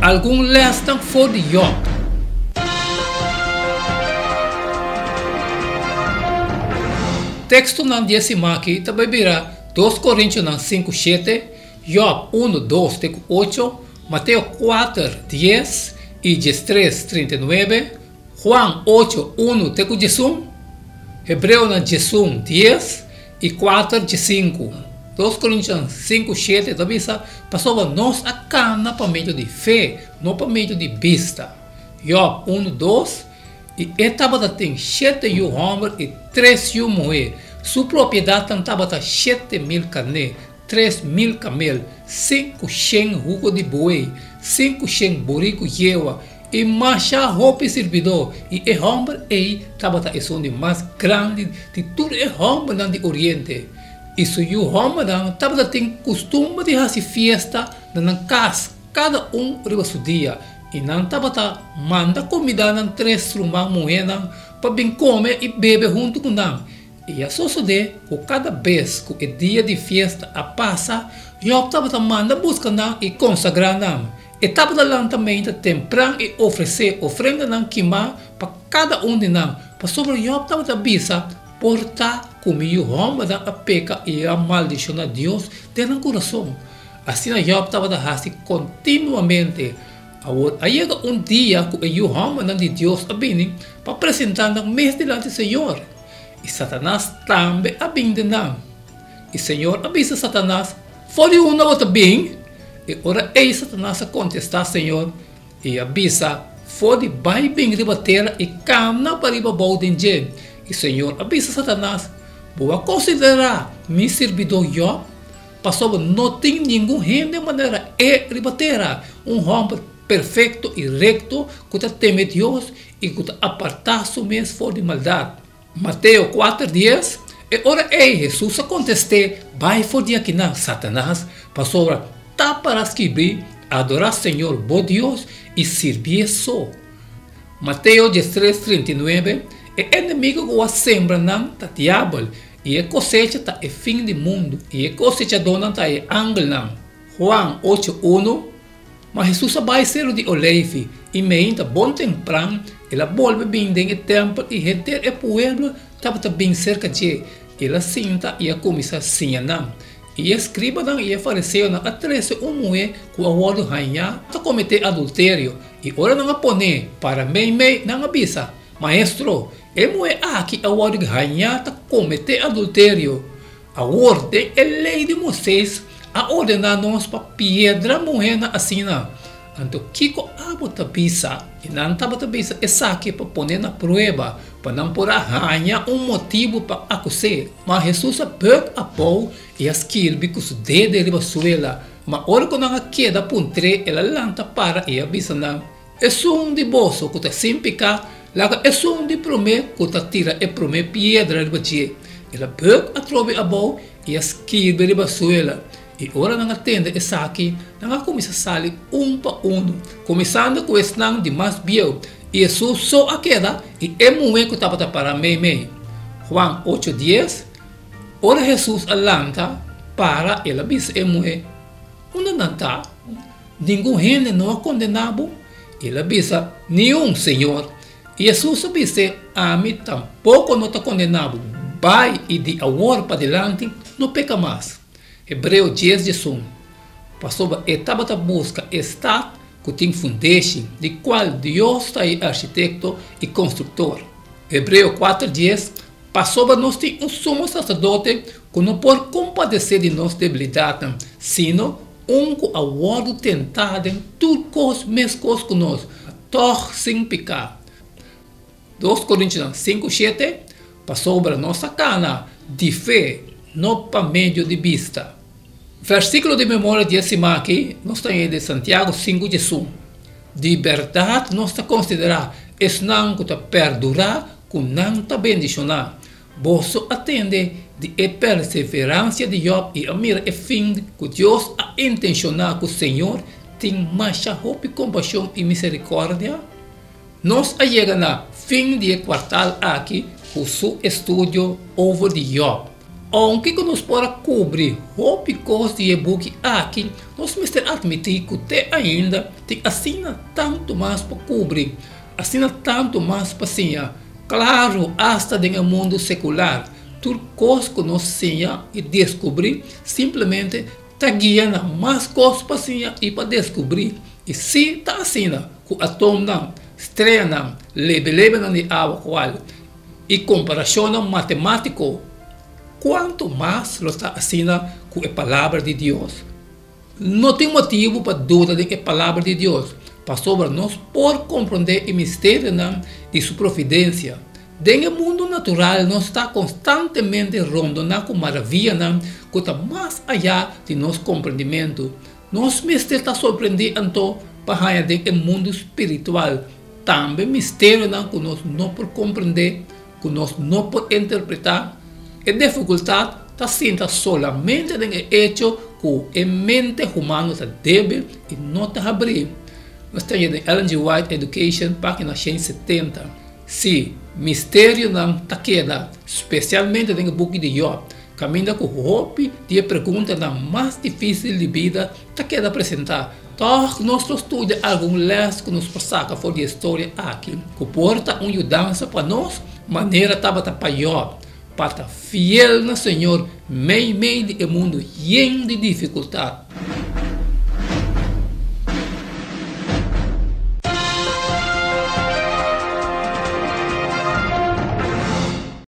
Algun lèsnan for di Yòb. Tekstonan di e siman aki ta bai bira Dos Korintionan sinku shete, Yòb unu dos te ku ocho, Mateo kuater dies i diestres trinta i nuebe, Juan ocho unu te ku diesun, Hebreonan diesun dies i kuater diesinku. Dos Korintionan sinku shete ta bisa, Pasobra nos a kana pa medio di fe, no pa medio di bista. Yòb unu dos, I e tabata tin shete yu hòmber i tres yu muhé. Su propiedatnan tabata 7000 karné, 3000 kamel, 500 hugo di buey, 500 buriku yewa i masha hopi sirbidó, i e hòmber ei tabata esun di mas grandi di tur e hòmbernan di Oriente. I su yu hòmbernan tabata tin kustumber di hasi fiesta na nan kas, kada un riba su dia, i nan tabata manda kumbidá nan tres ruman muhénan pa bin kome i bebe huntu ku nan. I a sosodé ku kada bes ku e dia di fiesta a pasa, Yòb tabata manda buska nan i konsagrá nan. E tabata lanta meinta tempran i ofresé ofrendanan kimá pa kada un di nan, pasobra Yòb tabata bisa, Por ta ku mi yu hòmbernan a peka i a maldishoná Dios den nan kurason. Asina Yòb tabata hasi kontinuamente. Awor a yega un dia ku e yu hòmbernan di Dios a bini pa presentá nan mes dilanti Señor. I Satanas tambe a bin den nan. I Señor a bisa Satanas, For di unda bo ta bin? E ora ei Satanas a kontestá Señor i a bisa, For di bai bin riba tera i kamna pariba bou den dje. I Señor a bisa Satanas, Bo a konsiderá mi sirbidó Yòb? Pasobra no tin ningun hende manera e riba tera, un hòmber perfekto i rekto ku ta teme Dios i ku ta apartá su mes for di maldat. Mateo kuater dies, E ora ei Hesus a kontest'é, Bai for di akinan, Satanas, pasobra ta para skibí, Adorá Señor bo Dios i sirbié so. Mateo diestres 39, E enemigu ku a sembra nan ta Diabel, i e kosecha ta e fin di mundu, i e kosechadónan ta e angelnan. Juan ocho unu, Ma Hesus a bai Seru di Oleifi, i meinta bon tempran el a bolbe bin den e tèmpel i henter e pueblo tabata bin serka dje. El a sinta i a kuminsá siña nan. I e skribanan i e fariseonan a trese un muhé ku a wòrdu hañá ta kometé adulterio, i ora nan a pon'é para meimei, nan a bisa, Maestro, e muhé aki a wòrdu hañá ta kometé adulterio. Awor, den e Lei di Moisés a ordená nos pa piedra muhénan asina. Anto kiko abo ta bisa? I nan tabata bisa esaki pa pon'é na prueba, pa nan por a haña un motibu pa akus'é. Ma Hesus a bùk abou i a skirbi ku su dede riba suela. Ma ora ku nan a keda puntr'é, el a lanta para i a bisa nan, Esun di boso ku ta sin piká, laga esun di promé ku ta tira e promé piedra riba dje. El a bùk atrobe abou i a skirbi riba suela. I ora nan a tende esaki, nan a kuminsá sali un pa unu, kuminsando ku esnan di mas bieu, i Hesus so a keda i e muhé ku tabata pará meimei. Juan ocho dies, Ora Hesus a lanta para, el a bisa e muhé, Unda nan ta? Ningun hende no a kondená bo? El a bisa, Niun, Señor. I Hesus a bis'é, Ami tampoko no ta kondená bo. Bai i di awor padilanti no peka mas. Hebreo dies diesun. Pasobra e tabata buska e stat ku tin fundeshi, di kual Dios ta e arkitekto i konstruktor. Hebreo kuater dies, Pasobra nos tin un sumo saserdote ku no por kompadesé di nos debilidatnan, sino un ku a wòrdu tentá den tur kos meskos ku nos, ma tòg sin piká. Dos Korintionan sinku shete, Pasobra nos a kana di fe, no pa medio di bista. Versíkulo di memoria di e siman akí nos ta haña di Santiago sinku diesun, Di bèrdat nos ta konsiderá esnan ku ta pèrdurá ku nan ta bendishoná. Boso a tende di e perseveransia di Yòb i a mira e fin ku Dios a intenshoná ku Señor tin masha hopi kompashon i miserikòrdia? Nos a yega na fin di e kuartal aki ku su estudio over di Yòb. Ounke ku nos por a kubri hopi kos di e buki aki, nos mester atmití ku te ainda tin asina tantu mas pa kubri, asina tantu mas pa siña. Klaru, asta den e mundu sekular, tur kos ku nos siña i deskubrí simplemente ta guia na mas kos pa siña i pa deskubrí. I sí ta asina ku atomnan, streanan, lebelebenan di awa kual i komparashonnan matemátiko, kuantu mas lo ta asina ku e Palabra di Dios? No tin motibu pa duda den e Palabra di Dios, pasobra nos por komprondé e misterionan di su providensia. Den e mundu natural nos ta konstantemente rondoná ku maravianan ku ta mas ayá di nos komprendimentu. Nos mester ta sorprendí anto pa haña den e mundu spiritual tambe misterionan ku nos no por komprendé, ku nos no por interpretá. E difikultat ta sinta solamente den e echo ku e mente humano ta débil i no ta habrí. Nos ta haña den Ellen G. White Education, página 170. Sí, misterionan ta keda, spesialmente den e buki di Jòb, kaminda ku hopi di e preguntanan mas difísil di bida ta keda presentá. Tòg nos lo studia algun lès ku nos por saka for di e storia aki, ku por ta un yudansa pa nos manera tabata pa Jòb, pa ta fiel na Señor meimei di e mundu yen di difikultat.